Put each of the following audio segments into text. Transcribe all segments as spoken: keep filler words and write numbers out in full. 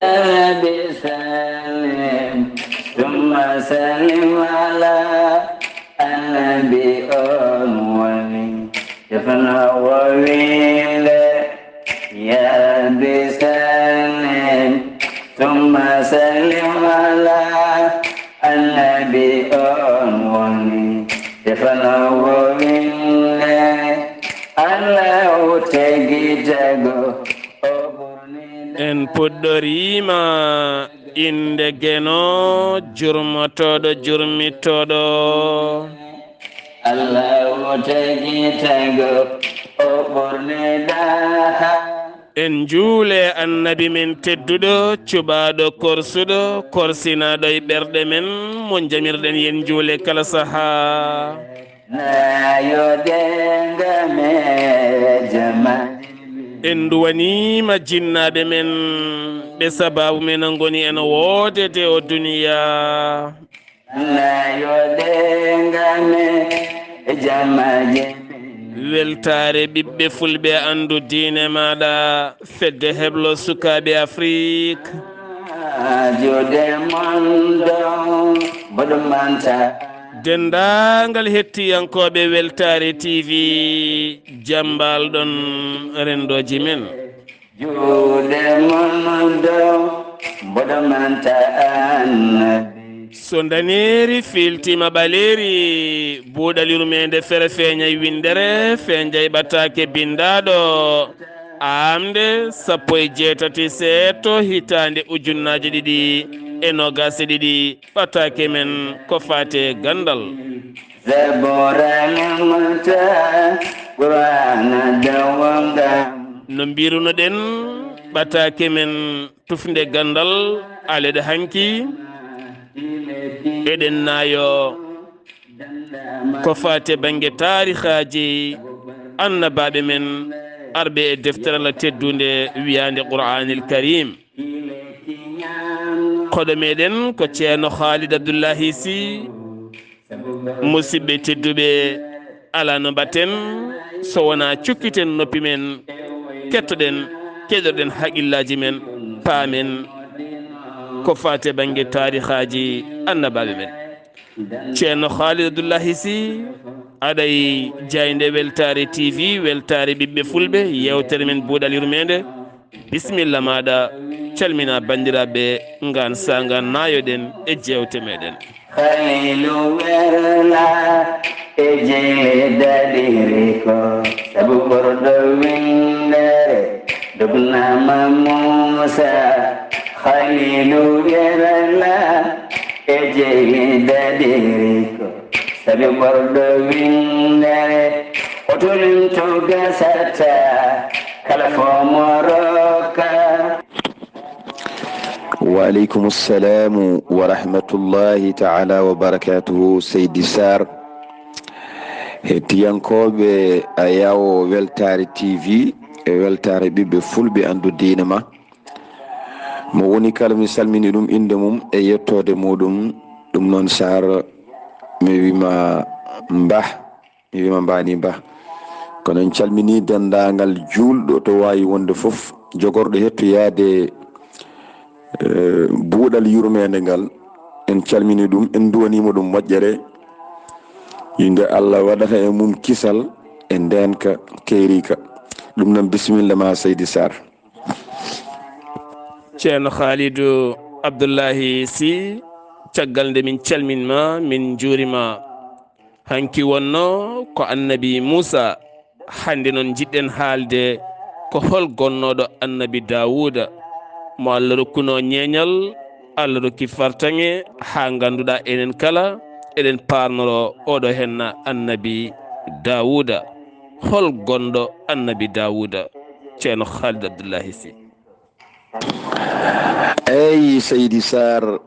Rabbi sallim, summa sallim ala annabi on woni. Defno wo winde, ya Rabbi sallim, summa sallim ala annabi on woni. Defno wo winde, Allahu tagi tago. En puɗɗoriima innde Geno, jurmotooɗo, jurmitooɗo. Allahu tagi tago, o ɓorni ɗaha. En njuule annabi men tedduɗo, cuɓaaɗo korsuɗo, korsinaaɗo e ɓerɗe men, mo jamirɗen yen njuule kala sahaa. Nayo denga me jama. En nduwaniima jinnaaɓe men, ɓe sabaabu men ngoni en woodete o duniya. Nayo denga me jama jemi. Weltaare ɓiɓɓe fulɓe, anndu diine maaɗa, fedde heblo sukaaɓe Afrik. Juuɗe mon ɗon mboɗo manta. Denndaangal hettiyankooɓe Weltaare T V, jambal ɗon renndooji men. Juuɗe mon ɗon mboɗo manta annabi. So ndaneeri fiiltiima ɓaleeri, buuɗal yurmeende fere feeñay winndere, feeñay ɓataake binndaaɗo. Aamnde sappo e jeetati seeto hitaande ujunnaaje ɗiɗi e noogaas e ɗiɗi, ɓataake men ko faati e ganndal. Zabura limta Qur'ana dawanga. No mbirunoɗen, ɓataake men tufnde ganndal, aleɗe hanki, eɗen naayo ko faati e bannge taarihaaji annabaaɓe men arɓe e deftere Allah teddunde wiyaande Qur'aanil Kariim. Koɗo meɗen ko Ceerno Khalid Abdullahi Sy. Musidɓe tedduɓe, alaa no mbaɗten so wonaa cukkiten noppi men, kettoɗen, keɗoɗen haqillaji men, paamen ko faati e bannge taarihaaji annabaaɓe men. Ceerno Khalid Abdullahi Sy, aɗa e jaaynde Weltaare T V, Weltaare Ɓiɓɓe Fulɓe, yeewtere men Buuɗal Yurmeende. Bisimilla maaɗa, calmina banndiraaɓe, ngaan saanga naayoɗen e jeewte meɗen. Khalilu werla e jeyle daɗiri ko, sabu ɓorɗo winndere dognaama Muusa. Khalilu werla e jeyle daɗiri ko, sabi ɓorɗo winndere, o tolinto gasata, kala fo mo rokka. Wa aleykum assalamu wa rahmatullahi ta'ala wa barakatuhu, Seydi Sarr. Hettiyankooɓe Ayawo Weltaare T V e Weltaare Ɓiɓɓe Fulɓe, anndu diine ma. Mo woni kala, mi salmini ɗum innde mum e yettoode muɗum. Ɗum noon, Sarr, mi wima mbah, mi wima mbani mbah. Kono en calmini denndaangal juulɗo to waawi wonde fof, jogorɗo hettoyaade, eh, buuɗal yurmeende ngal. En calmini ɗum, en nduwaniima ɗum moƴƴere. Yo nde Allah waɗata e mum kisal e ndeenka keeriika. Ɗum noon, bisimilla ma, Seydi Sarr. Ceerno Khalidou Abdullahi Sy, caggal nde min calmin ma, min njuuri ma. Hanki wonno ko annabi Muusa, hannde noon njiɗɗen haalde ko hol gonnooɗo annabi Daawuuda, mo Allah rokkunoo ñeeñal, Allah rokki fartaŋŋe, haa ngannduɗaa enen kala eɗen paarnoroo oɗo henna annabi Daawuuda. Hol gonɗo annabi Daawuuda? Ceerno Khalid Abdullahi Sy. Eey, Seydi Sarr,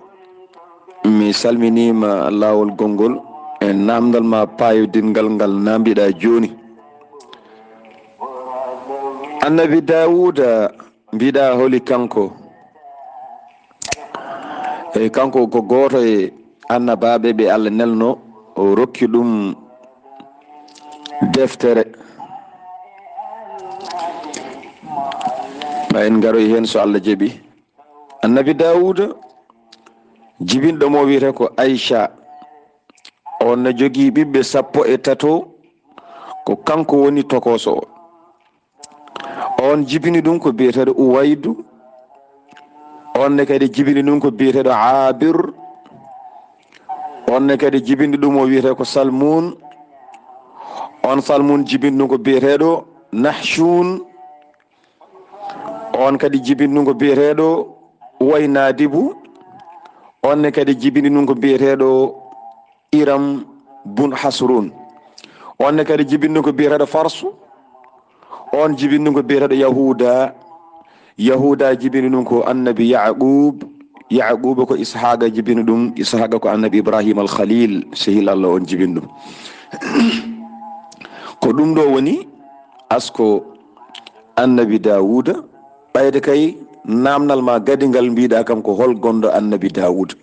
mi salminiima laawol gonngol e naamndal ma paayodinngal ngal naamndiɗaa jooni. Annabi Daawuuda, mbiɗa holi kanko? Eey, kanko ko gooto e annabaaɓe ɓe Allah nelno, o rokki ɗum deftere. Ma en ngaroy heen so Allah jaɓi. Annabi Daawuda, jibinɗo mo wiyetee ko Ayca. On ne jogii ɓiɓɓe sappo e tato, ko kanko woni tokooso o. On jibini ɗum ko biyeteeɗo Uwaydu. On ne kadi jibini ɗum ko biyeteeɗo Aabir. On ne kadi jibini ɗum o wiyetee ko Salmun. On Salmun jibini ɗum ko biyeteeɗo Nahshun. On kadi jibini ɗum ko biyeteeɗo Uwaynadibu. On ne kadi jibini ɗum ko biyeteeɗo Iram bun Hasrun. On ne kadi jibini ɗum ko biyeteeɗo Farsu. On jibini ɗum ko biyeteeɗo Yahuda. Yahuda jibini ɗum ko annabi Yaqub. Yaquba ko Ishaqa jibini ɗum. Ishaqa ko annabi Ibrahim al Khalil, sehil Allah on jibini ɗum. Ko ɗum ɗo woni asko annabi Daawuda. Ɓayde kay, naamnal ma gadingal mbiɗa kam ko hol gonɗo annabi Daawuda.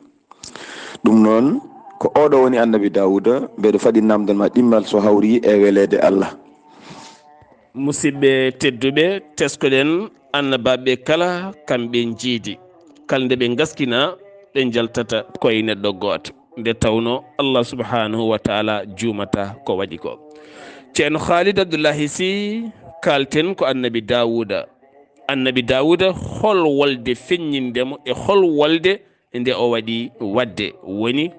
Ɗum noon, ko oɗo woni annabi Daawuda, mbeɗo faɗi naamnal ma ɗimmal so hawri e weleede Allah. Musidɓe tedduɓe, teskoɗen annabaaɓe kala kamɓe njiidi. Kala nde ɓe ngaskina, ɓe njaltata koye neɗɗo gooto. Nde tawno Allah subhanahu wa taala juumata ko waɗi ko. Ceerno Khalid Abdullahi Sy, kalten ko annabi Daawuda. Annabi Daawuda, hol wolde feññinde mo e hol wolde nde o waɗi waɗde? Woni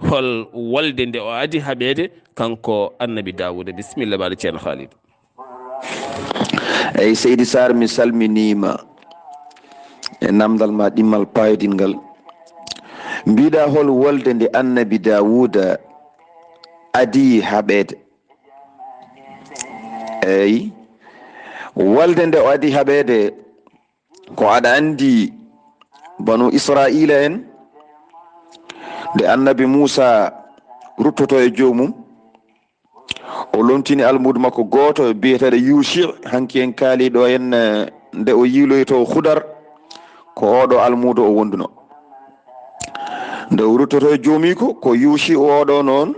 hol wolde nde o adi haɓeede kanko annabi Daawuda? Bisimilla, baɗo ceerno Khalid. Eyi, Seydi Sarr, mi salminiima e namdal ma ɗimmal paayodingal. Mbiɗa hol wolde nde annabi Daawuda adi haɓeede? Eyi, wolde nde o adi haɓeede, ko aɗa anndi banu Israa'iila en, nde annabi Muusa ruttoto e joomum, o lomtini almuudo makko gooto biyeteeɗo Yuuci, hanki en kaali ɗo en, eh, nde o yiiloyto Khudar, ko oɗo almuudo o wonduno. Nde o ruttoto e joomiiko, ko Yuuci oɗo noon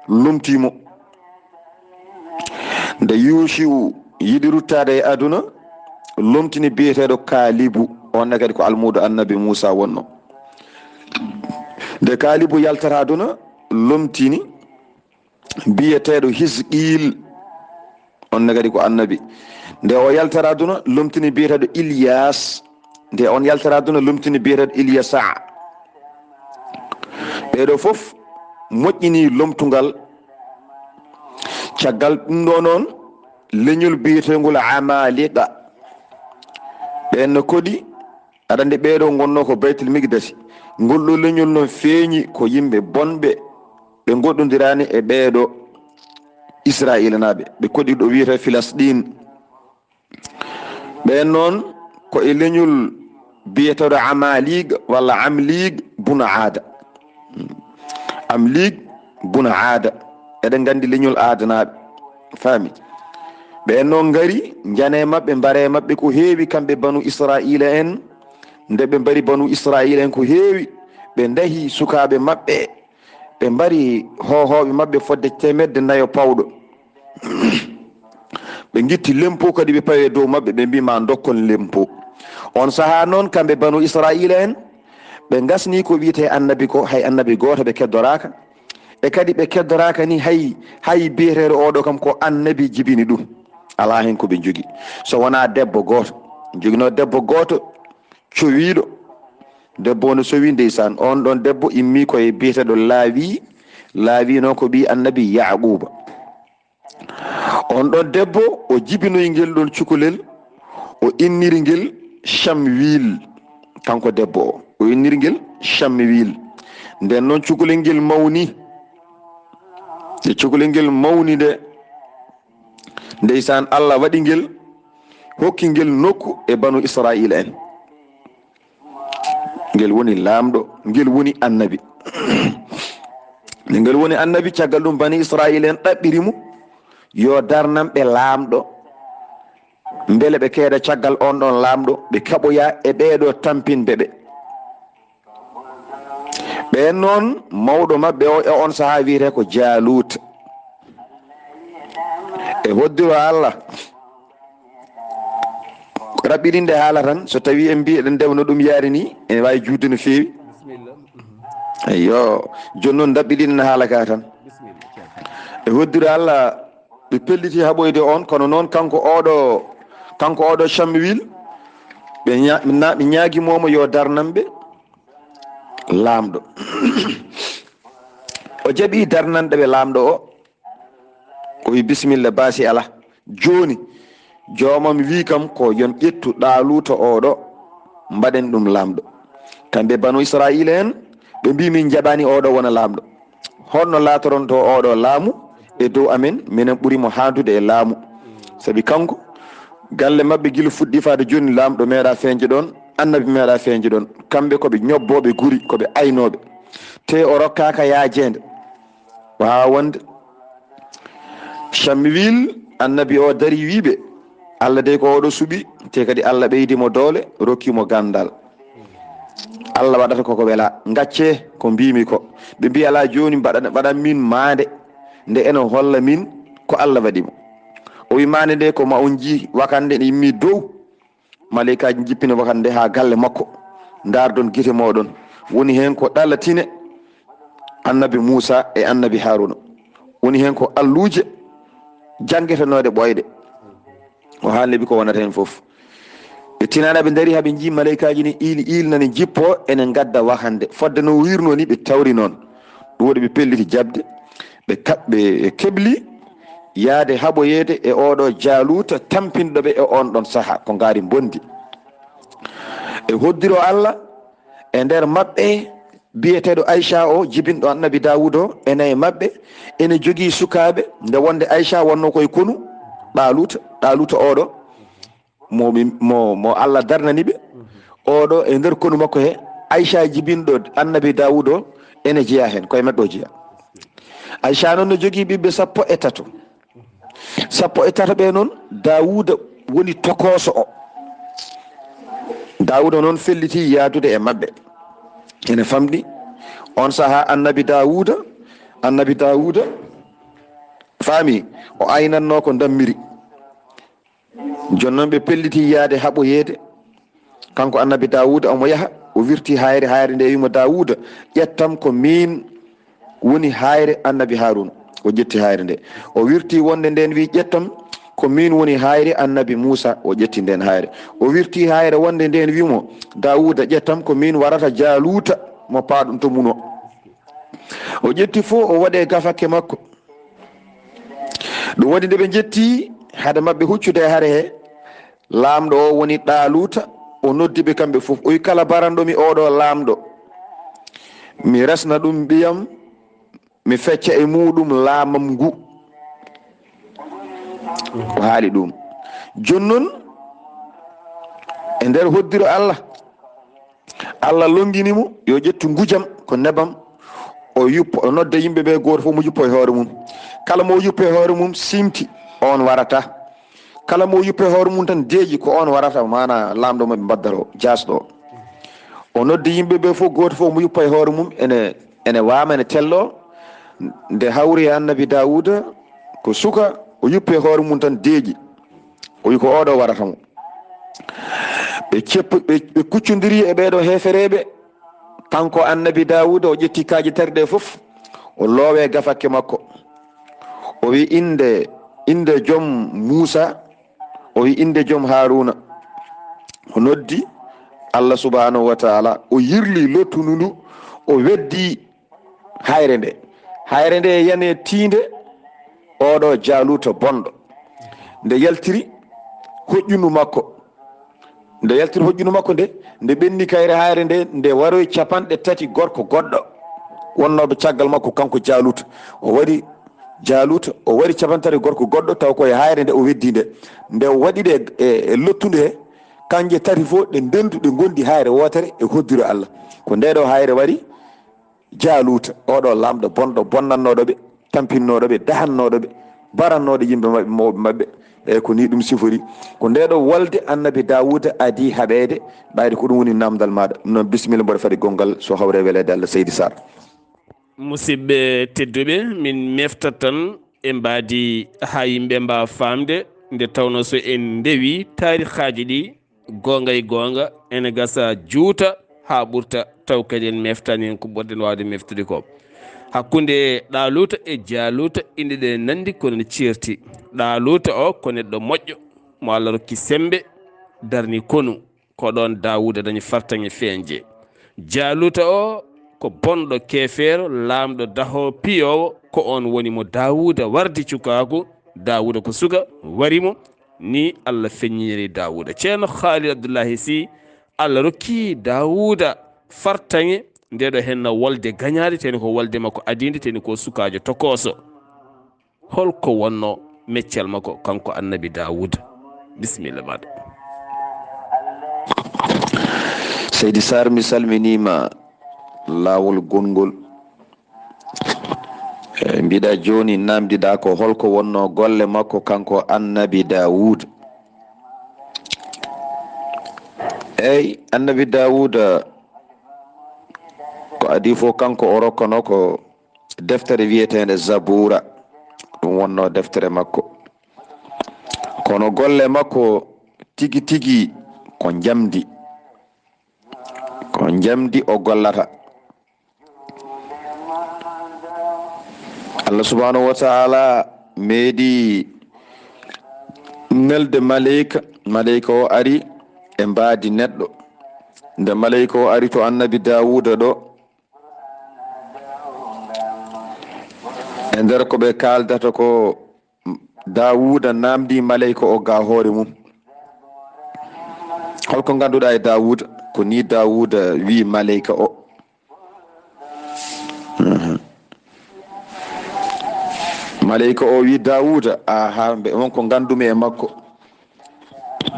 lomtii mo. Nde Yuuci yiɗi ruttaade e aduna, lomtini biyeteeɗo Kaalibu, on ne kadi ko almuudo annabi Muusa wonno. Nde Kaalibu yaltata aduna, lomtini biyeteeɗo Hisqiil, on ne kadi ko annabi. Nde o yaltata aduna, lomtini biyeteeɗo Ilyaas. Nde on yaltata aduna, lomtini biyeteeɗo Ilyasa. Ɓeeɗo fof moƴƴini lomtungal. Caggal ɗum ɗo noon, leñol biyeteengol Amaliqa. Ɓeen no koɗi, aɗa anndi ɓeeɗo ngonnoo ko Baytul Miqdasi. Ngol ɗo leñol noon feeñi ko yimɓe bonɓe, ɓe ngoɗɗondiraani e ɓeeɗo Israa'iilanaaɓe. Ɓe koɗi ɗo wiyetee Filastiin. Ɓeen noon ko e leñol biyeteeɗo Amaliq walla Amliq bun Aada. Amliq bun Aada. Eɗen nganndi leñol Aadanaaɓe. Faami? Ɓeen noon ngari, njane maɓɓe, mbare maɓɓe ko heewi, kamɓe banu Israa'iila en. Nde ɓe mbari banu Israa'iila en ko heewi, ɓe ndahi sukaaɓe maɓɓe, ɓe mbari hoohooɓe maɓɓe fodde teemedde nayo pawɗo. Ɓe ngitti lempo kadi ɓe pawi e dow maɓɓe, ɓe mbii ma ndokkon lempo. On sahaa noon, kamɓe banu Israa'iila en, ɓe ngasni ko wiyetee annabi ko, hay annabi gooto ɓe keddoraaka. E kadi ɓe keddoraaka ni hay, hay biyeteeɗo oɗo kam ko annabi jibini ɗum. Alaa heen ko ɓe njogi. So wonaa debbo gooto, joginoo debbo gooto cowiiɗo. Debbo o no sowi ndeysaan. On ɗon debbo immii ko e biyeteeɗo Laawi. Laawi noon ko ɓii annabi Yaaquuba. On ɗon debbo, o jibinoyi ngel ɗon cukalel, o inniri ngel Camwil. Kanko debbo o, o inniri ngel Camwil. Nden noon cukalel ngel mawni. Nde cukalel ngel mawni nde, ndeysaan, Allah waɗi ngel, hokki ngel nokku e banu Israa'iila en. Ngel woni laamɗo, ngel woni annabi. Nde ngel woni annabi, caggal ɗum bani Israa'iila en ɗaɓɓiri mo, yo darnan ɓe laamɗo. Mbele ɓe keeda caggal on ɗon laamɗo, ɓe kaɓoya e ɓeeɗo tampinɓe ɓe. Ɓeen noon, mawɗo maɓɓe o e on sahaa wiyetee ko Jaalut. E hoddiro Allah, Ɗaɓɓirinde haala tan, so tawii en mbii eɗen ndewa no ɗum yaari nii, ene waawi juutde no feewi. Eyyo, jooni noon ɗaɓɓirinen haala ka tan. E hoddira Allah, ɓe pelliti haɓoyde on, kono noon kanko oɗo, kanko oɗo Shamwil, ɓe ña-, na-, ɓe ñaagimoomo yo darnan ɓe laamɗo. O jaɓi darnande ɓe laamɗo o, o wi, "Bisimilla, baasi alaa. Jooni, joomam wi kam ko yon ƴettu Ɗaaluuta oɗo, mbaɗen ɗum laamɗo." Kamɓe Banu Israa'iila en, ɓe mbi, "Min njaɓaani oɗo wona laamɗo. Honno laatoronto oɗo laamu e dow amen, minen ɓuri mo haandude e laamu?" Sabi kanko, galle maɓɓe gila fuɗɗi faade jooni, laamɗo meeɗa feeñde ɗoon, annabi meeɗa feeñde ɗoon. Kamɓe ko ɓe ñobbooɓe guri, ko ɓe aynooɓe. Te o rokkaaka yaajeende. Waawa wonde. Shamwil, annabi o dari wi ɓe, "Allah dey ko oɗo suɓi, te kadi Allah ɓeydi mo doole, rokki mo ganndal. Allah waɗata koko wela. Ngaccee ko mbiimi ko." Ɓe mbi, "Alaa, jooni mbaɗan, mbaɗan min maande, nde ene holla min ko Allah waɗi mo." O wi, "Maande nde ko ma on njii wakannde ne yimmi dow." Maleykaaji njippina wakannde haa galle makko. Ndaardon gite mooɗon. Woni heen ko ɗalatine annabi Muusa e annabi Haaruna. Woni heen ko alluuje janngetenooɗe ɓooyɗe. O haalni ɓe ko wonata heen fof. Ɓe tinaani, ɓe ndarii haa ɓe njii maleykaaji ni iili iili nani njippoo, ene ngadda wakannde. Fodde no wiirnoo ni, ɓe tawri noon. Ɗum waɗi ɓe pelliti jaɓde. Ɓe kaɓ-, ɓe kebli yaade haɓoyeede e oɗo Jaaluuta tampinɗo ɓe e oon ɗoon sahaa, ko ngaari mbondi. E hoddiro Allah, e nder maɓɓe biyeteeɗo Ayca o, jibinɗo annabi Daawuud o, ene e maɓɓe, ene jogii sukaaɓe, nde wonde Ayca wonnoo koye konu Ɗaaluuta, Ɗaaluuta oɗo, mo ɓe, mo, mo Allah darnani ɓe. Oɗo e nder konu makko he, Ayca jibinɗo annabi Daawuud o, ene jeyaa heen, koye maɓɓe o jeyaa. Ayca noon no jogii ɓiɓɓe sappo e tato. Sappo e tato ɓe noon, Daawuuda woni tokooso o. Daawuuda noon felliti yaadude e maɓɓe. Ene famɗi. On sahaa annabi Daawuuda, annabi Daawuuda faami, o aynatnoo ko ndammiri. Jooni noon ɓe pelliti yaade haɓoyeede. Kanko annabi Daawuuda omo yaha, o wirti haayre, haayre nde wiimo, "Daawuuda, ƴettam ko miin woni haayre annabi Haaruuna." O ƴetti haayre nde. O wirti wonde ndeen wi, "Ƴettam ko miin woni haayre annabi Muusa." O ƴetti ndeen haayre. O wirti haayre wonde ndeen wiimo, "Daawuuda, ƴettam ko miin warata Jaaluuta mo paaɗon to muno." O ƴetti fof, o waɗi e gafakke makko. Ɗum waɗi nde ɓe njetti hade maɓɓe huccude e hare he, laamɗo o woni Ɗaaluuta, o noddi ɓe kamɓe fof. O wi, "Kala baranɗo mi oɗo laamɗo, mi resna ɗum ɓiyam, mi fecca e muuɗum laamam ngu." O haali ɗum. Jooni noon, e nder hoddiro Allah, Allah longini mo, yo ƴettu ngujam, ko nebam, o yuppa, o nodda yimɓe ɓe, gooto fof mo yuppa e hoore mum. Kala mo yuppa e hoore mum, simti, on warata. Kala mo yuppa e hoore mum tan, deeƴi, ko on warata, maana laamɗo maɓɓe mbaddata o, jaasɗo o. O nodda yimɓe ɓe fof, gooto fof mo yuppa e hoore mum, ene, ene waama, ene tello. Nde hawri e annabi Daawuda, ko suka, o yuppi e hoore mum tan, deeƴi. O wi, "Ko oɗo warata mo." Ɓe ceppu-, ɓe, ɓe kuccondiri e ɓeeɗo heefereeɓe. Kanko annabi Daawuda, o ƴetti kaaƴe tati ɗe fof, o loowe gafakke makko. O wi, "Innde, innde joom Muusa," o wi, "Innde joom Haaruuna." O noddi Allah subhaanahu wa taala, o yirli lottundu ndu, o weddi hayre nde. Hayre nde yani e tiinde oɗo Jaaluuta bonɗo. Nde yaltiri hoƴƴundu makko. Nde yaltiri hoƴƴundu makko nde, nde ɓenni kayre hayre nde, nde waroyi capanɗe tati gorko goɗɗo wonnooɓe caggal makko, kanko Jaaluuta. O wari, Jaaluuta, o wari capanɗe tati gorko goɗɗo, taw koye hayre nde o weddi nde. Nde o waɗi ɗe e, e lottundu he, kanje tati fof ɗe ndendu, ɗe ngondi hayre wootere e hoddiro Allah. Ko nde ɗo hayre wari, Jaaluuta, oɗo laamɗo bonɗo, bonnannooɗo ɓe, tampinnooɗo ɓe, dahannooɗo ɓe, barannooɗo yimɓe maɓɓe, mawɓe maɓɓe. Eyi, ko ni ɗum sifori. Ko nde ɗo wolde annabi Daawuda adii haɓeede, ɓayde ko ɗum woni namdal maaɗa. Ɗum noon, bisimilla, mboɗo faɗi gonngal, so hawre weleede Allah, Seydi Sarr. Musidɓe tedduɓe, min meftat tan e mbaadi haa yimɓe mbaawa faamde, nde tawnoo so en ndewii taarikaaji ɗi, Goonga e goonga, ene gasa juuta haa ɓurta, taw kadi en meeftaani heen ko ɓurɗen waawde meeftude ko. Hakkunde Ɗaaluuta e Jaaluuta, inɗe ɗe nanndi kono ne ceerti. Ɗaaluuta o ko neɗɗo moƴƴo, mo Allah rokki semmbe, darni konu. Ko ɗoon Daawuuda dañi fartaŋŋe feeñje. Jaaluuta o ko bonɗo keefeero, laamɗo dahoo piyoowo, ko oon woni mo Daawuuda wardi cukaaku. Daawuuda ko suka, wari mo. Ni Allah feññiniri Daawuuda. Ceerno Khalil Abdullahi Sy, Allah rokki Daawuuda fartaŋŋe, nde ɗo heen na wolde gañaade, teni ko wolde makko adiinde, teni ko sukaajo tokooso. Holko wonno meccal makko, kanko Annabi Daawuuda? Bisimilla maɗa. Seydi Sarr, mi salminiima laawol gongol. E, mbiɗa jooni namdiɗa ko holko wonno golle makko kanko Annabi Daawuuda. Eyi, Annabi Daawuuda ko adii fof kanko o rokkono ko deftere wiyeteende Zabuura. Ɗum wonno deftere makko. Kono golle makko tigi tigi ko njamdi. Ko njamdi o gollata. Allah subhanahu wa ta'ala meeɗi nelde maleyka. Maleyka o ari e mbaadi neɗɗo. Nde maleyka o ari to Annabi Daawuuda ɗo, e nder ko ɓe kaaldata ko, Daawuuda namdi maleyka o ga hoore mum. Holko ngannduɗaa e Daawuuda? Ko ni Daawuuda wi maleyka o. Mhm. Maleyka o wi Daawuuda, aha, mbe, won ko nganndumi e makko.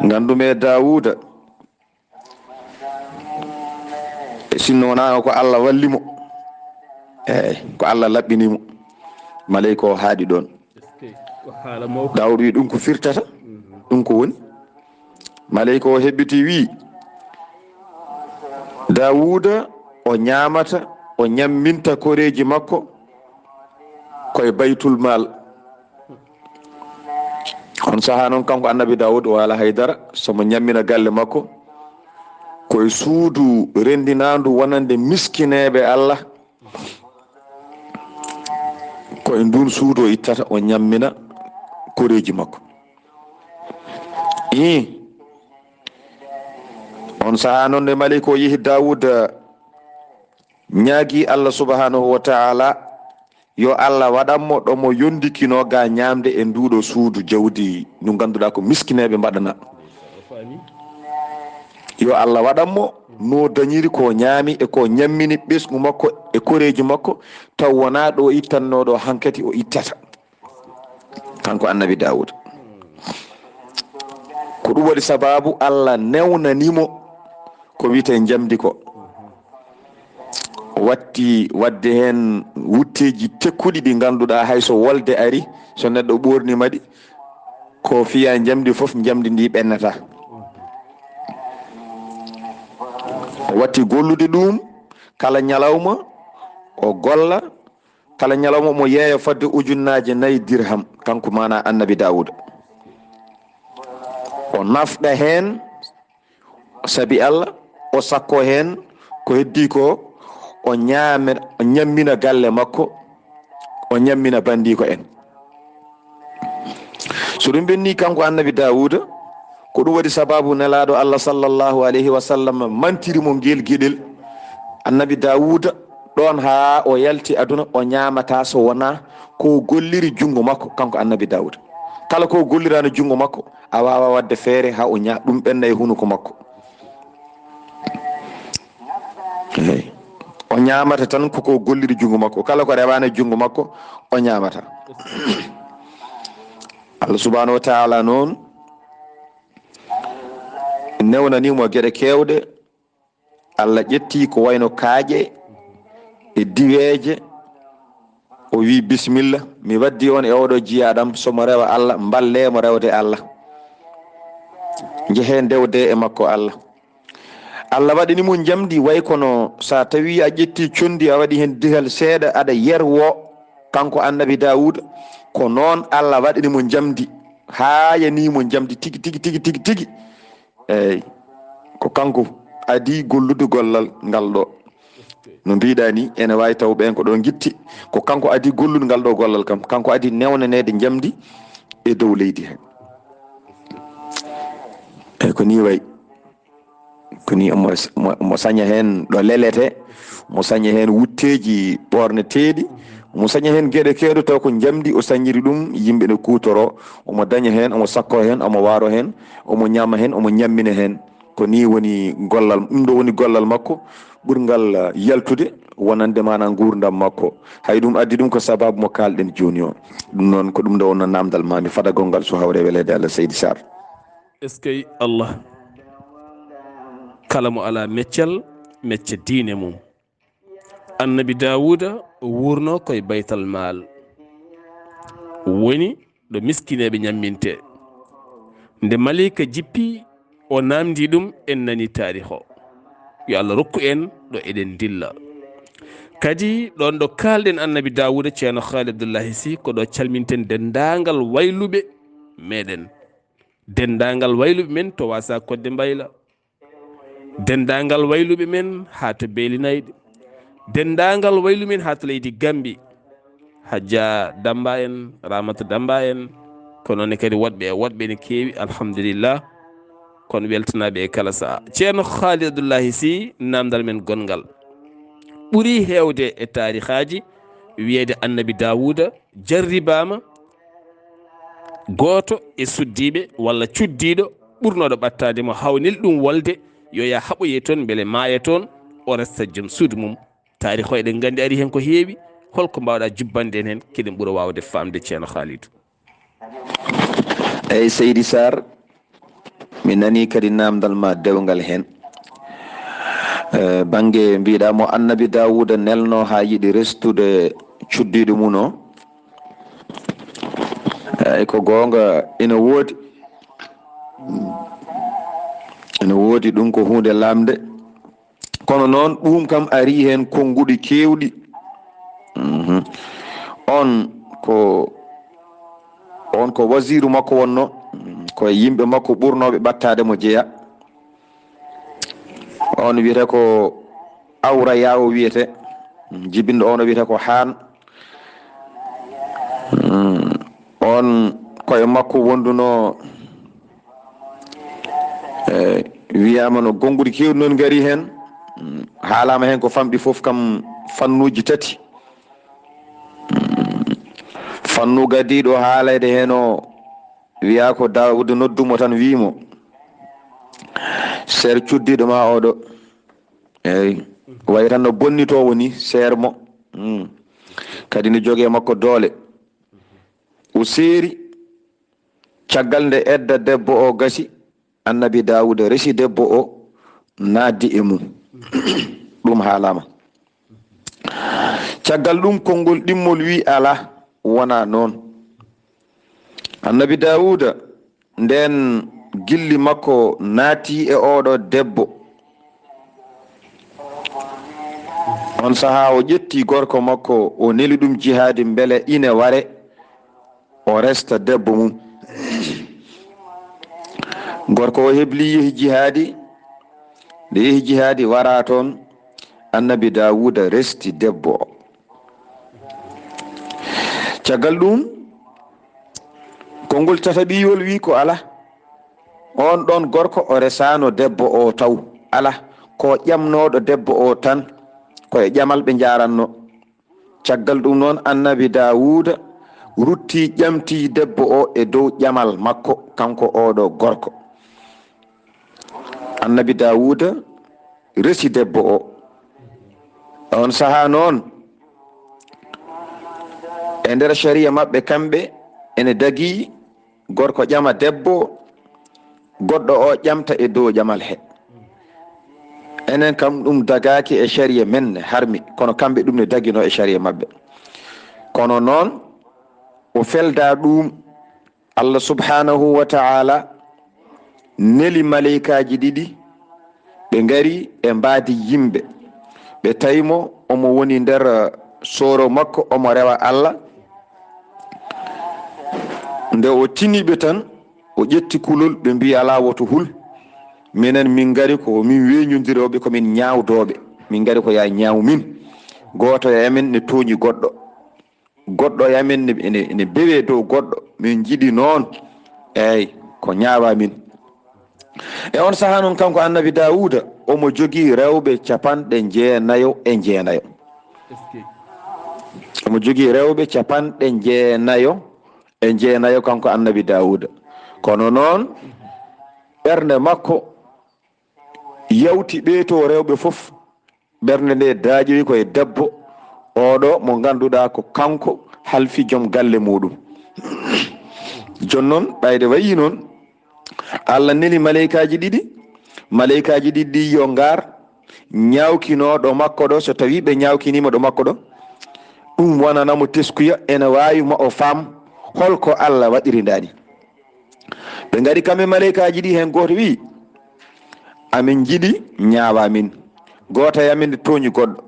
Nganndumi e Daawuuda. Sinno wonaa ko Allah walli mo. Eey, ko Allah laɓɓini mo. Maleyka o haaɗi ɗoon. Eskey, ko haala mawka. Daawuda wi ɗum ko firtata? Mhm. Ɗum ko woni? Maleyka o heɓɓiti wi, Daawuuda o ñaamata, o ñamminta koreeji makko ko e Baytul Maal. On sahaa noon, kanko Annabi Daawuda, o alaa hay dara, so mo ñammina galle makko, ko e suudu renndinaandu wonande miskineeɓe Allah, ko e nduun suudu o ittata, o ñammina koreeji makko. Ii, on sahaa noon nde maleyka o yehi Daawuda, ñaagi Allah subhanahu wa ta'ala, yo Allah waɗan mo ɗo mo yondikino ga ñaamde e nduuɗo suudu jawdi ndu ngannduɗaa ko miskineeɓe mbaɗana. Yo Allah waɗan mo no dañiri ko ñaami e ko ñammini ɓesngu makko e koreeji makko, taw wonaa ɗo ittanno ɗo hankati o ittata. Kanko Annabi Daawuda. Ko ɗum waɗi sababu Allah newnani mo ko wiyetee njamdi ko. Watti waɗde heen wutteeji tekkuɗi ɗi ngannduɗaa hay so wolde ari, so neɗɗo ɓoorniima ɗi, ko fiya njamdi fof, njamdi ndi ɓennata. O watti gollude ɗum, kala ñalawma o golla, kala ñalawma omo yeeya fodde ujunnaaje nayi dirham, kanko maana Annabi Daawuda. O nafɗa heen sabi Allah, o sakko heen ko heddii ko, o ñaame-, o ñammina galle makko, o ñammina banndiiko en. So ɗum ɓenni kanko Annabi Daawuda, ko ɗum waɗi sababu Nelaaɗo Allah sallallahu alayhi wa sallam mantiri mo ngel geɗel. Annabi Daawuda ɗoon haa o yalti aduna, o ñaamataa so wonaa ko golliri junngo makko, kanko Annabi Daawuda. Kala ko golliraano junngo makko, a waawaa waɗde feere haa o ña-, ɗum ɓenna e hunuko makko. Eey. O ñaamata tan ko ko golliri junngo makko. Kala ko rewaani junngo makko, o ñaamata. Allah subhanahu wa ta'ala noon newnanii mo geɗe keewɗe. Allah ƴetti ko wayno kaaƴe e diweeje. O wi, "Bisimilla, mi waddi on e oɗo jiyaaɗam, so mo rewa Allah, mballe mo rewde Allah. Njehee ndewdee e makko Allah." Allah waɗani mo njamdi, way kono so a tawi a ƴetti conndi, a waɗi heen digal seeɗa, aɗa yerwo, kanko Annabi Daawuda, ko noon Allah waɗani mo njamdi, haayani mo njamdi tigi, tigi, tigi, tigi, tigi. Eey. Ko kanko adii gollude gollal ngal ɗo. No mbiɗa ni, ene waawi taw ɓeen ko ɗo ngitti. Ko kanko adii gollude ngal ɗo gollal kam. Kanko adii newnaneede njamndi e dow leydi he. Eyi, ko ni wayi. Ko ni omo, omo, omo saña heen ɗo lelete, omo saña heen wutteeji ɓoorneteeɗi, omo saña heen geɗe keewɗe taw ko njamndi o sañiri ɗum, yimɓe ne kuutoro, omo daña heen, omo sakko heen, omo waaro heen, omo ñaama heen, omo ñammina heen. Ko ni woni gollal, ɗum ɗo woni gollal makko ɓurngal yaltude wonande maana nguurndam makko. Hay ɗum addi ɗum ko sababu mo kaalɗen jooni o. Ɗum noon ko ɗum ɗo wonno naamndal maami fadagol ngal so hawre weleede Allah seydi Sarr. Eskey Allah, kala mo alaa meccal, mecca diine mum. Annabi Daawuda wuurno koye Baytal Maal, woni ɗo miskineeɓe ñammintee. Nde maleyka jippi, o naamndii ɗum, en nanii taarix o. Yo Allah rokku en ɗo eɗen ndilla. Kadi ɗoon ɗo kaalɗen Annabi Daawuda, Ceerno Haali Abdullahi Sih, ko ɗo calminten denndaangal wayluɓe meɗen. Denndaangal wayluɓe men to Waasa Kodde Mbayla. Denndaangal wayluɓe men haa to Beeli Nayɗe. Denndaangal wayluɓe men haa to leydi Gammbi. Hajja Dammba en, Ramata Dammba en, ko noon ne kadi woɗɓe e woɗɓe ene keewi, alhamdulillah. Kono weltanaaɓe e kala sahaa. Ceerno Haali Abdullahi Sih, naamndal men gonngal. Ɓuri heewde e taarixaaji wiyeede Annabi Daawuda jarribaama gooto e suddiiɓe walla cuddiiɗo ɓurnooɗo ɓattaade mo, hawnil ɗum wolde yo yah haɓoyee toon mbele maaya toon, o resta joom suudu mum. Taarix o eɗen nganndi ari heen ko heewi, holko mbaawɗaa jubbande en heen, keɗen ɓura waawde faamde, Ceerno Haalidu? Eyi, seydi Sarr, mi nanii kadi naamndal ma dewngal heen. Eh, bannge mbiɗa mo Annabi Daawuda nelno haa yiɗi restude cuddiiɗo mum o. Eyi, ko goonga, ina woodi. Ina woodi, ɗum ko huunde lamnde. Kono noon, ɗum kam arii heen konnguɗi keewɗi. Mhm. On ko, on ko wasiiru makko wonno, ko e yimɓe makko ɓurnooɓe ɓattaade mo jeya. On wiyete ko Awra Yaawo wiyete, jibinɗo on o wiyete ko Haan. Mm, on koye makko wonduno, e, wiyaama no gonnguɗi keewɗi noon ngari heen. Mm, haalaama heen ko famɗi fof kam fannuuji tati. Mm, fannu gadiiɗo haalayde heen o wiyaa ko Daawuda noddumo tan wiimo, "Seer cuddiiɗo ma oɗo." Eyi, wayi tan no bonnitoowo ni, seer mo. Mm. Kadi ne jogee makko doole. O seeri, caggal nde edda debbo o gasi, Annabi Daawuda resi debbo o, naatdi e mum. Ɗum haalaama. Caggal ɗum, konngol ɗimmol wi, "Alaa, wonaa noon." Annabi Daawuda, ndeen gilli makko naati e oɗo debbo. On sahaa o ƴetti gorko makko, o neli ɗum jihaadi mbele ine ware, o resta debbo mum. Gorko o hebli yehi jihaadi. Nde yehi jihaadi, wara toon, Annabi Daawuda resti debbo o. Caggal ɗum, konngol tataɓiwol wi ko alaa. On ɗon gorko o resaano debbo o taw. Alaa, ko ƴamnooɗo debbo o tan, ko e ƴamal ɓe njaaranno. Caggal ɗum noon, Annabi Daawuda rutti ƴamti debbo o e dow ƴamal makko, kanko oɗo gorko. Annabi Daawuda resi debbo o. On sahaa noon, e nder shariya maɓɓe kamɓe, ene dagii gorko ƴama debbo, goɗɗo o ƴamta e dow ƴamal he. Enen kam, ɗum dagaaki e shariya men, ne harmi, kono kamɓe ɗum ne dagino e shariya maɓɓe. Kono noon, o felda ɗum, Allah subhanahu wa ta'ala neli maleykaaji ɗiɗi, ɓe ngari e mbaadi yimɓe. Ɓe tawi mo, omo woni nder, eh, sooro makko, omo rewa Allah. Nde o tini ɓe tan, o ƴetti kulol, ɓe mbi, "Alaa, woto hul." Minen min ngari ko min weñundirooɓe, ko min ñaawdooɓe. Min ngari ko yaa ñaaw min. Gooto e amen ne tooñi goɗɗo. Goɗɗo e amen ne, ne, ne bewee dow goɗɗo. Min njiɗi noon. Eey, ko ñaawaa min. E on sahaa noon, kanko Annabi Daawuuda, omo jogii rewɓe capanɗe jeenayo e jeenayo. Omo jogii rewɓe capanɗe jeenayo e jeenayo, kanko Annabi Daawuuda. Kono noon, ɓernde makko yawti ɓeeto rewɓe fof. Ɓernde nde daaƴoyi ko e debbo, oɗo mo ngannduɗaa ko kanko halfi joom galle muuɗum. Jooni noon, ɓayde wayi noon, Allah neli maleykaaji ɗiɗi, maleykaaji ɗiɗi ɗi yo ngar ñaawkinooɗo makko ɗo, so tawii ɓe ñaawkiniima ɗo makko ɗo, ɗum wonana mo teskuya, ene waawi ma o faam hol ko Allah waɗiri ndaani. Ɓe ngari kamɓe maleykaaji ɗi, heen gooto wi'i, "Amin njiɗi ñaawa min. Gooto e amin ne tooñi goɗɗo.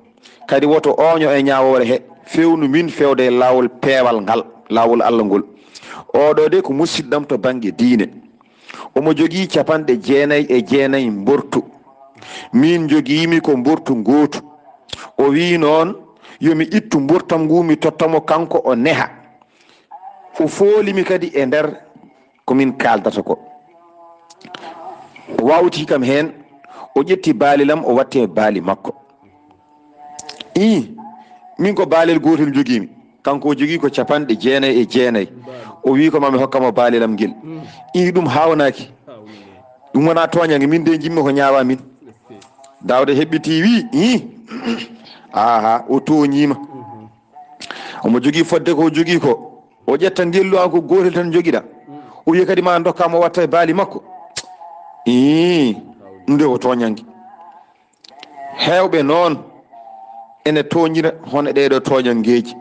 Kadi woto ooño e ñaawoore he, fewnu min fewde e laawol peewal ngal, laawol Allah ngol. Oɗo de ko musidɗam to bannge diine. Omo jogii capanɗe jeenayi e jeenayi mbortu. Min njogiimi ko mbortu ngootu." O wi'i noon, "Yo mi ittu mbortam ngu, mi totta mo kanko, o neha." O fooli mi kadi e nder ko min kaaldata ko. O wawti kam heen, o ƴetti baalel am, o watti e baali makko. Ii, min ko baalel gootel njogiimi. Kanko o jogii ko capanɗe jeenayi e jeenayi. O wii ko ma mi hokka mo baalel am ngel. Ii, ɗum haawnaaki. Ɗum wonaa tooñange, min de njimmi ko ñaawa min. Daawda heɓɓiti wii, ii, aha, o tooñiima. Omo jogii fodde ko o jogii ko. O ƴetta ngellu an ko gootel tan jogiɗa. O wiya kadi ma ndokka mo watta e baali makko. Ii, ɗum de ko tooñange. Heewɓe noon ene tooñira hono ɗee ɗoo tooñanngeeji.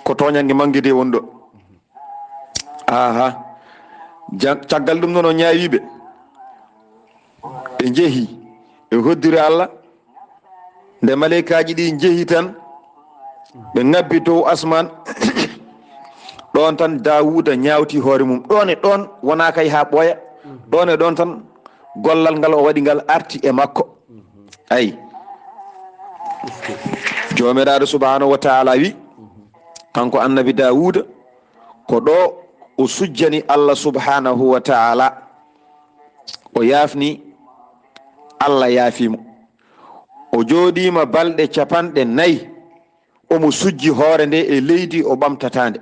Ko tooñannge mannge de woni ɗo. Aha. Ja-, caggal ɗum noon o ñaawi ɓe. Ɓe njehi, ɓe hoddiri Allah. Nde maleykaaji ɗi njehi tan, ɓe ŋabbi dow asmaan. Ɗoon tan Daawuda ñaawti hoore mum. Ɗoon e ɗoon, wonaa kay haa ɓooya. Ɗoon e ɗoon tan, gollal ngal o waɗi ngal arti e makko. Ay. Joomiraaɗo subhaanahu wa taala wi, kanko Annabi Daawuda, ko ɗo o sujjani Allah subhaanahu wa taala. O yaafni, Allah yaafi mo. O jooɗiima balɗe capanɗe nayi, omo sujji hoore nde e leydi, o ɓamtataa nde.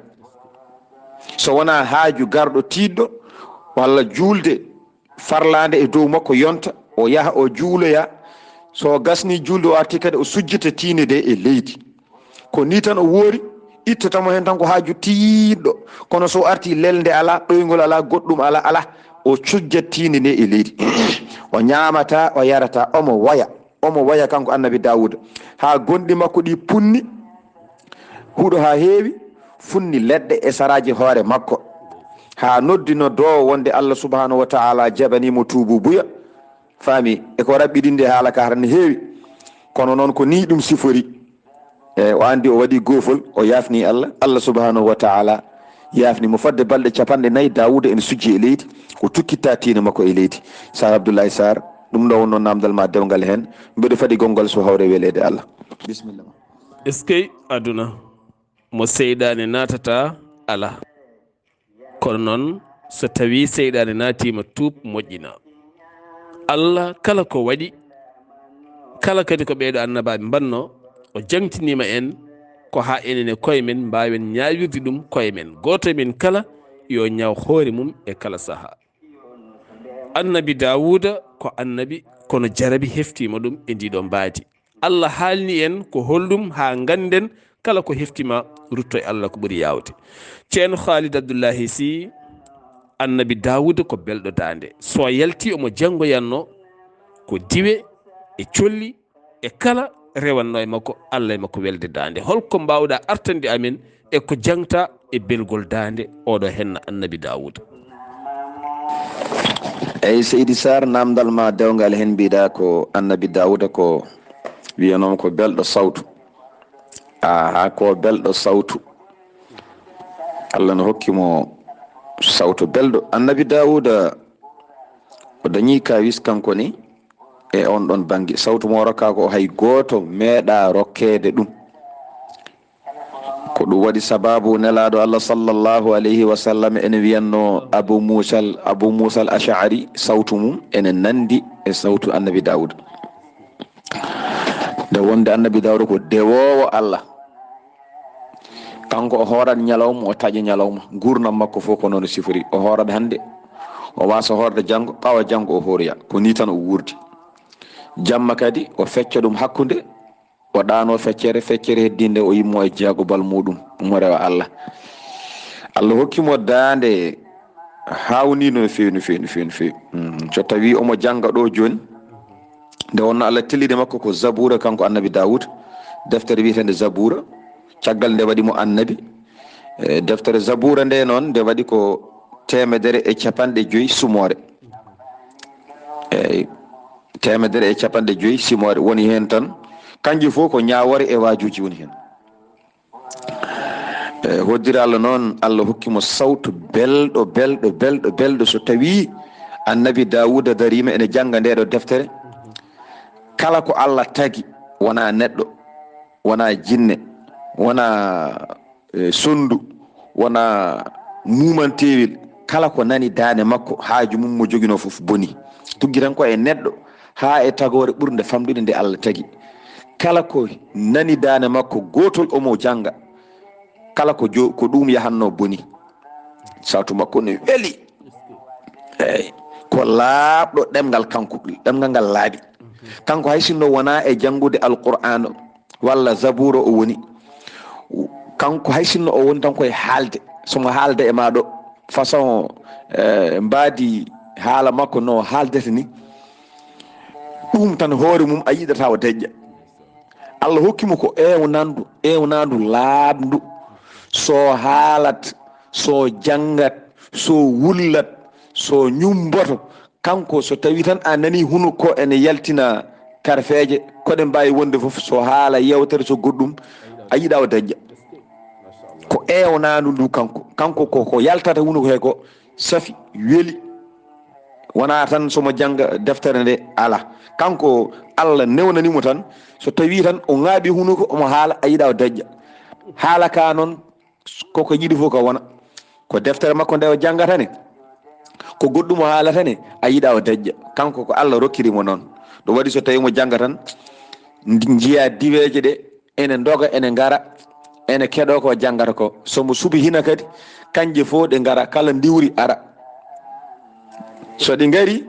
So wonaa haaju garɗo tiiɗɗo walla juulde farlaande e dow makko yonta, o yaha o juuloya. So o gasni juulde, o arti kadi, o sujjita tiinde nde e leydi. Ko ni tan o woori, ittata mo heen tan ko haaju tiiɗɗo. Kono so o arti, lelnde alaa, ɗoyngol alaa, goɗɗum alaa, alaa. O sujjat tiinde nde e leydi. O ñaamataa, o yarataa, omo woya. Omo woya kanko Annabi Daawuda. Haa gonɗi makko ɗi punni, huɗo haa heewi, funni leɗɗe e saraaji hoore makko. Haa noddi noddoowo wonde Allah subhaanahu wa taala jaɓanii mo tuubuubuya. Faami, e ko raɓɓiɗinde haala ka hara ne heewi. Kono noon ko nii ɗum sifori. E, o anndi o waɗi goofol, o yaafni Allah. Allah subhaanahu wa taala yaafni mo fodde balɗe capanɗe nayi. Daawuda ene sujji e leydi, o tukkittaa tiinde makko e leydi. Saar Abdullahi Saar, ɗum ɗo wonno naamndal ma dewngal heen. Mbeɗo faɗi gonngol so hawre weleede Allah. Bisimilla ma. Eskey aduna mo seyɗaane naatata alaa. Kono noon, so tawii seyɗaane naatiima, tuub moƴƴina. Allah kala ko waɗi, kala kadi ko ɓeeɗo annabaaɓe mbaɗno, o jaŋtiniima en ko haa enen e koye men mbaawen ñaawirde ɗum koye men. Gooto e men kala yo ñaaw hoore mum e kala sahaa. Annabi Daawuuda ko annabi, kono jarabi heftiima ɗum e ndii ɗoo mbaadi. Allah haalni en ko holɗum haa ngannden kala ko heftiima rutto e Allah ko ɓuri yaawde. Ceerno Khalid Abdullahi Sy, Annabi Daawuuda ko belɗo daande. So yalti omo janngoyanno ko diwe e colli e kala rewatno e makko, Allah e makko welde daande. Holko mbaawɗa artande amen e ko jangta e belgol daande oɗo henna Annabi Daawuuda? Eyi, Seydi Sarr, namdal ma dewngal hen mbiɗa ko Annabi Daawuuda ko wiyanooma ko belɗo sawtu. Aha, ko belɗo sawtu. Allah no hokki mo sawtu belɗo. Annabi Daawuuda O dañi kawis kanko ne e on ɗon bannge. Sawtu mo rokkaa ko hay gooto meeɗaa rokkeede ɗum. Ko ɗum waɗi sababu Nelaaɗo Allah sallallahu alayhi wa sallam ene wiyanno Abu Musa al-, Abu Musa al-Ash'ari, sawtu mum ene nandi e sawtu Annabi Dawud. Nde wonde Annabi Dawud ko dewoowo Allah. Kanko o hoorat ñalawma, o taƴa ñalawma. Nguurndam makko fof ko noon o sifori. O hoorat hannde, o waasa hoorde janngo, ɓaawo janngo o hooroya. Ko nii tan o wuurdi. Jamma kadi o fecca ɗum hakkunde, o ɗaano feccere, feccere heddinde o yimmo e jeegumbal muɗum, mo rewa Allah. Allah hokki mo daande haawnii no feewi, no feewi, no feewi, no feewi. Mm, so tawi omo jannga ɗo jooni, nde wonno Allah telliri makko ko Zabuura, kanko Annabi Dawud, deftere wiyeteende Zabuura, caggal nde waɗi mo annabi. E, deftere Zabuura nde noon, nde waɗi ko teemedere e capanɗe joyi sumoore. Eey, teemedere e capanɗe joyi simoore woni heen tan. Kanji fof ko ñaawoore e waajuuji woni heen. E, hoddira Allah noon, Allah hokki mo sawtu belɗo, belɗo, belɗo, belɗo. So tawii Annabi Daawuda dariima ene jannga ndeeɗo deftere, kala ko Allah tagi, wonaa neɗɗo, wonaa jinne, wonaa, e, sonndu, wonaa muumanteewel, kala ko nani daande makko, haaju mum mo joginoo fof boni. Tuggi tan ko e neɗɗo, haa e tagoore ɓurnde famɗude nde Allah tagi. Kala ko nani daande makko gootol omo jannga, kala ko jo-, ko ɗum yahanno boni. Sawtu makko ne weli. Eey, ko laaɓɗo ɗemngal kanko, ɗemngal ngal laaɓi. Kanko hay sinno wonaa e janngude Alqur'aana walla Zabuura o woni. Kanko hay sinno o woni tan koye haalde. So mo haalde e maa ɗo, façon, eh, mbaadi haala makko no haaldata ni, ɗum tan hoore mum a yiɗata o deƴƴa. Allah hokki mo ko ewnandu, ewnandu laaɓndu. So haalat, so janngat, so wullat, so ñummboto, kanko so tawi tan a nani hunuko ene yaltina karfeeje, ko ɗe mbaawi wonde fof, so haala yewtere, so goɗɗum, a yiɗa o dañƴa. Ko ewnandu ndu kanko. Kanko ko, ko yaltata hunuko he ko safi, weli. Wonaa tan so mo jannga deftere nde, alaa. Kanko Allah newnani mo tan, so tawi tan o ŋaaɓi hunuko, omo haala, a yiɗa o dañƴa. Haala ka noon, koko yiɗi fof ko wona. Ko deftere makko nde o janngata ne, ko goɗɗum o haalata ne, a yiɗa o dañƴa. Kanko ko Allah rokkiri mo noon. Ɗum waɗi so tawi mo jannga tan, ndi-, njiya diweeje ɗe, ene ndoga, ene ngara, ene keɗoo ko janngata ko. So mo subihina kadi, kanje fof ɗe ngara, kala ndiwri ara. So ɗi ngari,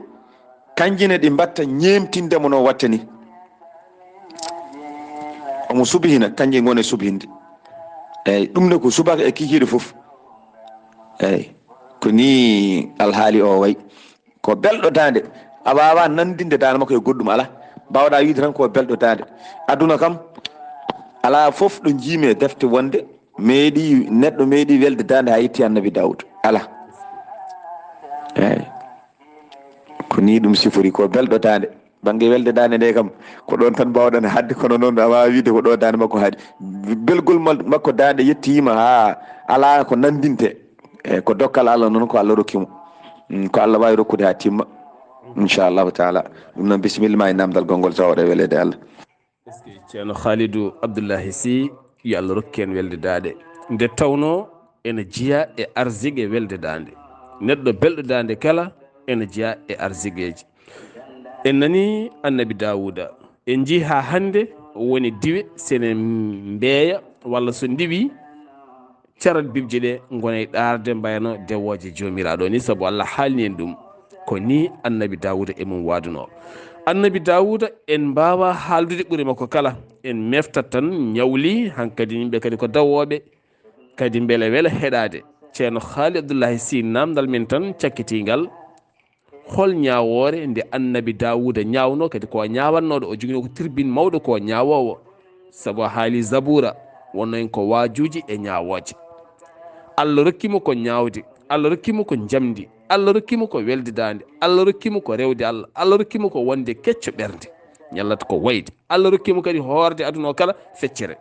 kanje ne ɗi mbatta ñeemtinde mo no watta ni. Omo subihina, kanje ngoni subhinde. Eyyi, ɗum ne ko subaka e kikiiɗe fof. Eyyi, ko ni alhaali o wayi. Ko belɗo daande. A waawaa nanndinde daande makko e goɗɗum, alaa. Mbaawɗaa wiide tan ko belɗo daande. Aduna kam, alaa fof ɗo njiimi e defte wonde meeɗi, neɗɗo meeɗi welde daande haa yetti Annabi Daawuda. Alaa. Eyyi. Ko ni ɗum sifori, ko belɗo daande. Bannge welde daande nde kam, ko ɗoon tan mbaawɗen haɗde, kono noon a waawaa wiide ko ɗo daande makko haaɗi. Belgol ma-, makko daande yettiima haa alaa ko nanndinte. E ko dokkal Allah noon, ko Allah rokki mo. Mm, ko Allah waawi rokkude haa timma. Inchallahu taala. Ɗum noon, bisimilla ma e naamndal gonngol, so waɗa weleede Allah. Est-ce que Ceerno Khalidou Abdoulahi Sy, yo Allah rokku en welde daande. Nde tawnoo ene jeyaa e arsigue welde daande. Neɗɗo belɗo daande kala ene jeyaa e arsigueji. En nanii Annabi Daawuda. En njii haa hannde woni diwe, so ene mbeeya walla so ndiwii, carat bibje ɗe ngona e ɗaarde mbayano dewooje Joomiraaɗo ni, sabu Allah haalni en ɗum. Ko ni Annabi Daawuda e mum waadunoo. Annabi Daawuda en mbaawaa haaldude ɓuri makko kala. En meftat tan ñawli, hankadi yimɓe kadi ko dawooɓe, kadi mbele wela heɗaade. Ceerno Haali Abdullahi Sy, naamndal men tan cakkitiingal. Hol ñaawoore nde Annabi Daawuda ñaawnoo, kadi ko o ñaawannooɗo, o joginoo ko tribune mawɗo, ko o ñaawoowo, sabu o haali Zabuura, wonnoo heen ko waajuuji e ñaawooje. Allah rokki mo ko ñaawde, Allah rokki mo ko njamndi, Allah rokki mo ko weldidaande, Allah rokki mo ko rewde Allah, Allah rokki mo ko wonde kecco ɓernde, ñallata ko wayde. Allah rokki mo kadi hoorde aduna o kala feccere.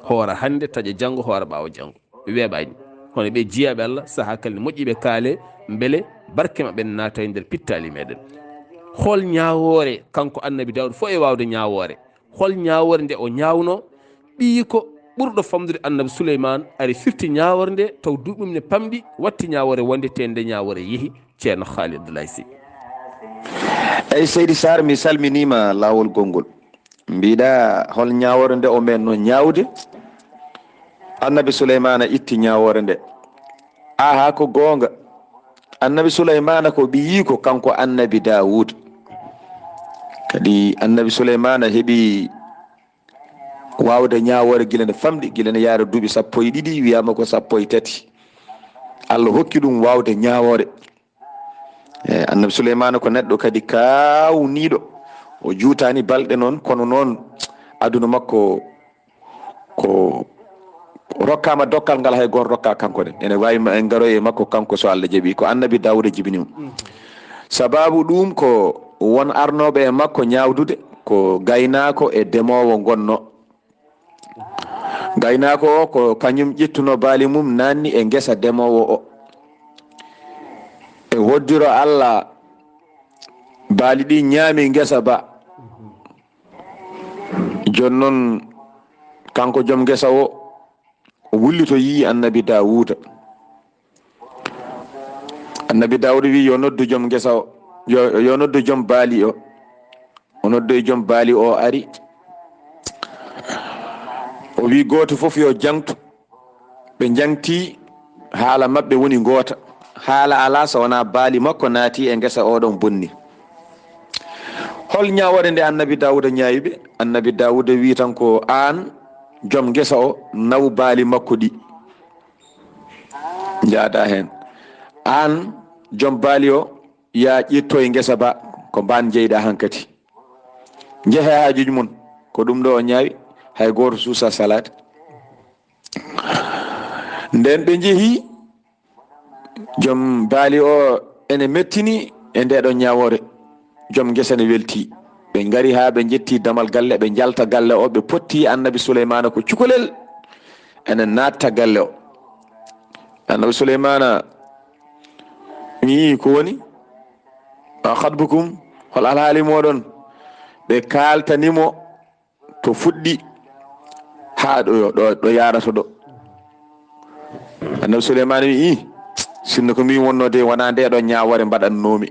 Hoora hannde, taƴa janngo, hoora ɓaawo janngo. Weeɓaani. Kono ɓe jiyaaɓe Allah, sahaa kala ne moƴƴi ɓe kaale, mbele barke maɓɓe ne naata e nder pittaali meɗen. Hol ñaawoore kanko Annabi Daawuda fof e waawde ñaawoore? Hol ñaawoore nde o ñaawno? Ɓiyiiko ɓurɗo famɗude Annabi Suleymaan ari firti ñaawoore nde, taw duuɓi mum ne pamɗi, watti ñaawoore wonde te nde ñaawoore yehi, Ceerno Haali Abdullahi Si. Eyi, Seydi Sarr, mi salminiima laawol gonngol. Mbiɗa hol ñaawoore nde o meenno ñaawde? Annabi Suleymaana itti ñaawoore nde. Aha, ko goonga. Annabi Suleymaana ko ɓiyiiko kanko Annabi Daawuud. Kadi Annabi Suleymaana heɓi waawde ñaawoore gila nde famɗi, gila nde yaara duuɓi sappo e ɗiɗi, wiyaama ko sappo e tati. Allah hokki ɗum waawde ñaawoore. E, Annabi Suleymaana ko neɗɗo kadi kaawniiɗo. O juutaani balɗe noon, kono noon aduna makko ko rokkaama dokkal ngal hay gooto rokkaa kanko nen. Ene waawi ma en ngaroy e makko kanko so Allah jaɓi. Ko Annabi Daawuda jibini mo. Sabaabu ɗum ko won arnooɓe e makko ñaawdude, ko gaynaako e demoowo ngonnoo. Gaynaako o ko kañum ƴettuno baali mum naanni e ngesa demoowo o. E hoddiro Allah, baali ɗi ñaami ngesa ba. Jooni noon kanko joom ngesa o, o wullito yii Annabi Daawuda. Annabi Daawuda wi yo noddu joom ngesa o, yo, yo noddu joom baali o. O noddoyi joom baali o ari. O wi gooto fof yo jaŋtu. Ɓe njaŋti, haala maɓɓe woni ngoota. Haala alaa so wonaa baali makko naati e ngesa oɗon bonni. Hol ñaawoore nde Annabi Daawuda ñaawi ɓe? Annabi Daawuda wi tan ko aan joom ngesa o naw baali makko ɗi. Njaada heen. Aan joom baali o yaa ƴettoy ngesa ba ko mbaan njeyɗaa hankati. Njehee haajuuji mon. Ko ɗum ɗo o ñaawi, hay gooto suusa salaade. Ndeen ɓe njehi, joom baali o ene mettini e ndee ɗo ñaawoore. Joom ngesa ne welti. Ɓe ngari haa ɓe njetti damal galle, ɓe njalta galle o, ɓe potti Annabi Suleymaana ko cukalel ene naatta galle o. Annabi Suleymaana wi'i ko woni? Ma khatbukum, hol alhaali mooɗon? Ɓe kaaltani mo to fuɗɗi haa ɗo, ɗo, ɗo yaarata ɗo. Annabi Suleymaana wi'i, sinno ko min wonnoo de wonaa ndee ɗo ñaawoore mbaɗannoomi.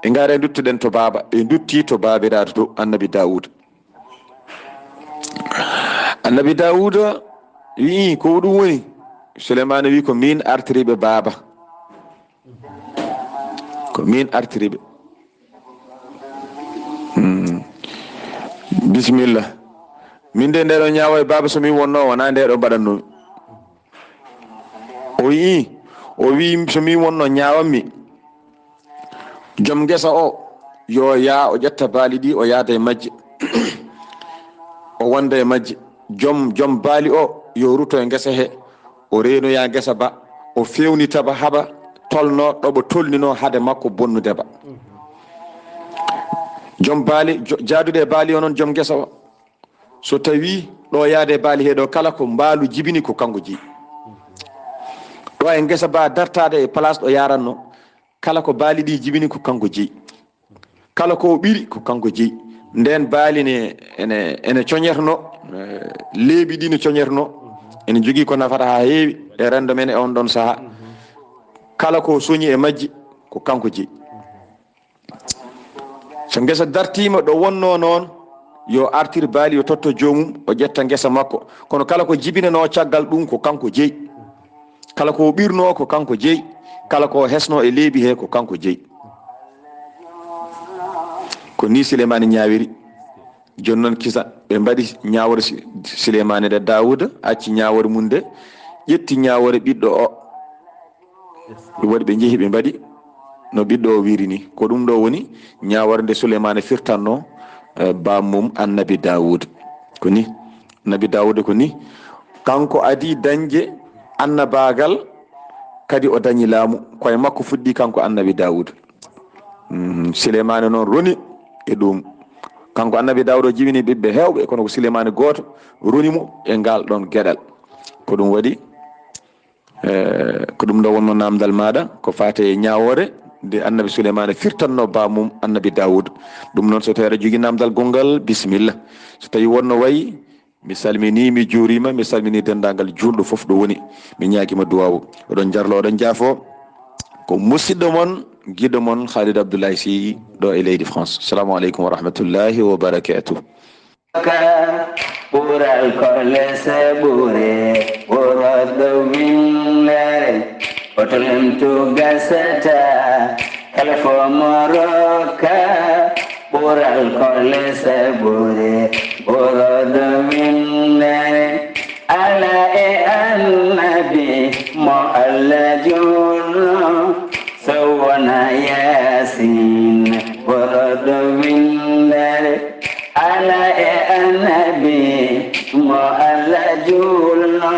E ngare nduttoɗen to baaba, ɓe ndutti to baabiraaɗo to Annabi Daawuda. Annabi Daawuda wi'i, ko ɗum woni? Suleymaana wi'i, ko min artiriiɓe baaba. Ko min artiriiɓe. Hmm. Bisimilla. Min de ndee ɗo ñaawoore baaba so min wonnoo wonaa ndee ɗo mbaɗannoomi. O wi'i, o wi'i so min wonnoo ñaawammi. Joom ngesa o, yo yaa o ƴetta baali ɗi, o yaada e majje. O wonda e majje. Joom, joom baali o, yo rutto e ngesa he. O reenoya ngesa ba, o feewnita ba haɓa tolno ɗo ɓo tolnino hade makko bonnude ba. Joom baali, jo-, jaaduɗo e baali o noon joom ngesa o. So tawi ɗo yaade e baali he ɗo, kala ko mbaalu jibini ko kanko jeyi. Ɗo e ngesa ba dartaade e place ɗo yaranno, kala ko baali ɗi jibini ko kanko jeyi. Kala ko o ɓiri ko kanko jeyi. Ndeen baali ne ene, ene coñerno, eh, leeɓi ɗi ne coñerno, ene jogii ko nafata haa heewi e renndo men e on ɗon sahaa. Kala ko o soñi e majji ko kanko jeyi. So ngesa dartiima ɗo wonnoo noon, yo artir baali, yo totto joomum, o ƴetta ngesa makko. Kono kala ko jibinanoo caggal ɗum ko kanko jeyi. Kala ko o ɓirnoo ko kanko jeyi. Kala ko o hesnoo e leeɓi he ko kanko jeyi. Ko ni Sileymaani ñaawiri. Jooni noon kisa ɓe mbaɗi ñaawore Si-, Sileymaani nde Daawuda acci ñaawore mum nde, ƴetti ñaawore ɓiɗɗo o. Ɗum waɗi ɓe njehi ɓe mbaɗi no ɓiɗɗo o wiiri ni. Ko ɗum ɗo woni ñaawore nde Suleymaana firtanno, eh, bammum Annabi Daawuda. Ko ni Annabi Daawuda ko ni kanko adii dañde annabaagal, kadi o dañi laamu. Koye makko fuɗɗi kanko Annabi Daawuda. Mhm. Sileymaana noon roni e ɗum. Kanko Annabi Daawuda o jibini ɓiɓɓe heewɓe, kono ko Sileymaana gooto roni mo e ngal ɗon geɗal. Ko ɗum waɗi Eh, ko ɗum ɗo wonno namdal maɗa, ko fate e ñawoore nde annabi Suleymaana firtanno ba mum annabi Daawuud. Ɗum noon, so tawi aɗa jogii namdal gonngal, bisimilla. So tawi wonno wayi, mi salmini, mi juurima, mi salmini denndaangal juulɗo fof ɗo woni. Mi ñaagima duwaawu. Oɗon jarlo, oɗon jaafo. Ko musidɗo mon, giɗo mon, Khalid Abdoulaye Sy, ɗo e leydi France. Salamu aleykum wa rahmatullahi wa barakatuh. Ka ɓural ko lese ɓure, ɓuroɗo winndere, hoto lemtu gasata, kala fo mo rokka. Ɓural ko lese ɓure, ɓuroɗo winndere, ala e annabi mo Allah julno. So wona Yaasin ɓuroɗo winndere, ala e annabi mo Allah julno.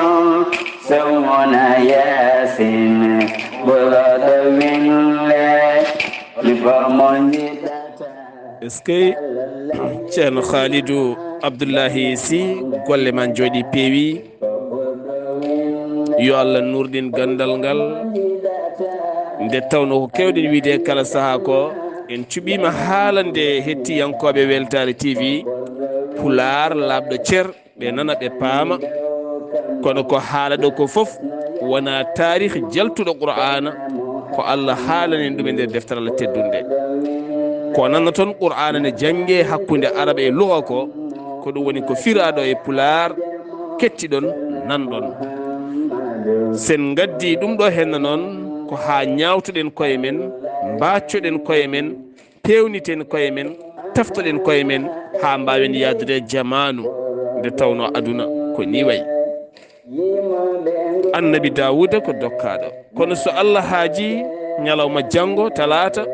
So wona Yaasin ɓuroɗo winndere, holi ko mo njiɗata. Est-ce que Ceerno Khalidou Abdoulahi Sy, golle ma njooɗi peewi. Yo Allah nurɗin ganndal ngal. Nde tawno ko kewɗen wiide kala sahaa ko, en cuɓiima haalande hettiyankooɓe Weltaare T V, Pulaar laaɓɗo cer, ɓe nana, ɓe paama. Kono ko haala ɗo ko fof wona taarih jaltuɗo Qur'aana, ko Allah haalani en ɗum e nder deftere Allah teddunde. Ko nana toon Qur'aana ne jannge hakkunde Arab e luga ko, ko ɗum woni ko firaaɗo e Pulaar, kettiɗon, nanɗon. Sen ngaddi ɗum ɗo henna noon, ko haa ñaawtoɗen koye men, mbaaccoɗen koye men, peewniten koye men, taftoɗen koye men, haa mbaawen yahdude e jamaanu, nde tawno aduna ko nii wayi. Annabi Daawuda ko dokkaaɗo. Kono so Allah haaji, ñalawma janngo, talaata,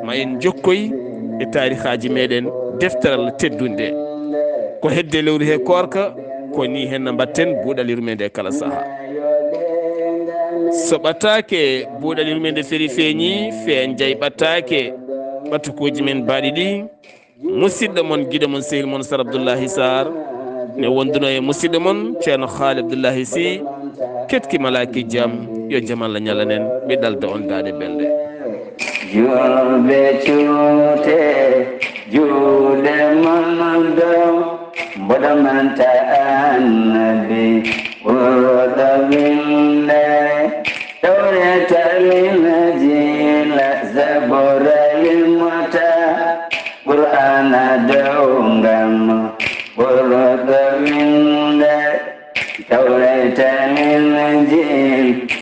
ma en njokkoy e taarihaaji meɗen, deftere Allah teddunde. Ko hedde lewru he koorka, ko nii henna mbatten buuɗal yurmeende e kala sahaa. So ɓattaake buuɗal yurmeende feri feeñi, feen jay ɓattaake ɓatukuuji men baaɗi ɗi. Musidɗo mon, giɗo mon, sehil mon, Sar Abdullahi Sarr, ne wonduno e musidɗo mon, Ceerno Khaali Abdullahi Sy, ketki malaaki jam, yo jam Allah ñalanen, mi ɗalda on daade belɗe. Julɓe cuute, juuɗe mon dow, mboɗo manta annabi, ɓurɗo winde, Tawreeta, Linjiila, Zabuura, Limota, Qur'aana dow ngam ɓurɗo winde, Tawreeta, Linjiila.